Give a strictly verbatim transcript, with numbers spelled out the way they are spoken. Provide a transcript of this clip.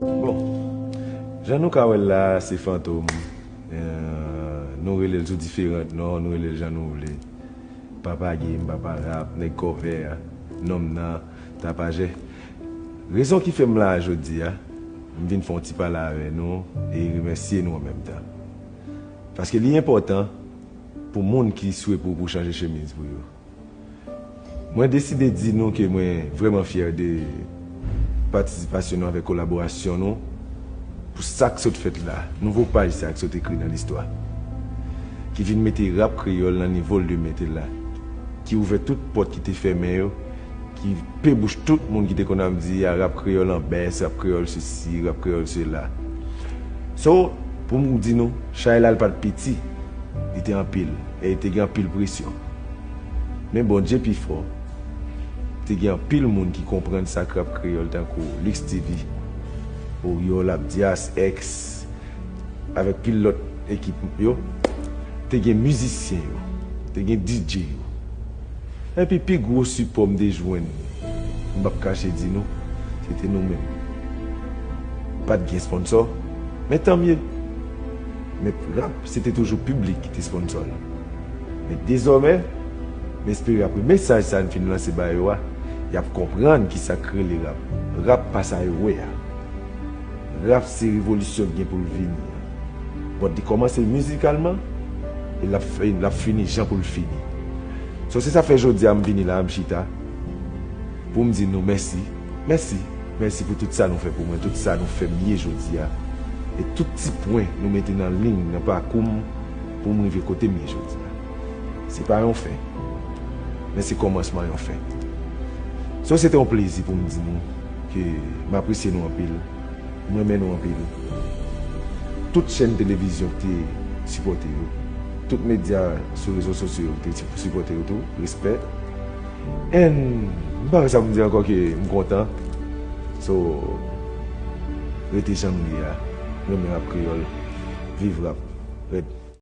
Bon, jan nou ka wè l la, se Fantom. Eh, nou rele l sou diferan non, nou rele l jan nou vle. Papa Game, Papa Rap, Nèg Kò Vè, Nonm nan, Tapajè. Rezon ki fè m la jodi a, m vin fè yon ti pale avè nou e remèsye nou an menm tan. Paske li enpòtan pou moun ki swete pou, pou chanje chemiz pou yo. Mwen deside di nou ke mwen vrèman fyè de patisipasyon nou avèk kolaborasyon nou pou sa k sot fèt la, nouvo paj sa k sot ekri nan listwa, ki vin mete rap kreyòl nan nivo l dwe mete l la, ki ouvè tout pòt ki te fèmen yo, ki pe bouch tout moun ki te konn ap di a rap kreyòl an bès, rap kreyòl sesi, rap kreyòl sela. So, pou m di nou, chay la l pa t piti, li te anpil, e te gen anpil presyon. Men Bondye pi fò, te gen anpil moun ki konprann sa k rap kreyòl tankou Lux T V, Oriol Abdias, X, avèk pil lòt ekip yo, te gen mizisyen yo, te gen D J yo. Epi pi gwo sipò m te jwenn, m p ap kache di nou, se te nou menm. Pa t gen sponsò, men tanmye. Men rap, se te toujou piblik ki te sponsò l. Men dezòmè, m espere apre mesaj sa n fin lanse ba yo a, y ap konprann kisa k rele rap. Rap pa sa yo wè a. Rap se revolisyon k gen pou l vini an. Bon, li kòmanse mizikalman, e l ap, l ap fini jan pou l fini. So, se sa fè jodi a m vini la, m chita, pou m di nou mèsi. Mèsi. Mèsi pou tout sa nou fè pou mwen, tout sa nou fè m ye jodi a. E tout ti pwen nou mete nan liy, nan pakou m, pou m rive kote m ye jodi a. Se pa yon fen, men se kòmansman yon fen. So, se te yon plezi pou m di nou ke m apresye nou anpil. M renmen nou anpil. Tout chèn televizyon ki te sipòte yo, tout medya sou rezo sosyo yo ki te sipòte yo tou, respè. And m pa gen sa pou m di ankò ke m kontan. So, rete jan nou ye a. Renmen rap kreyòl. Viv rap. Rèd.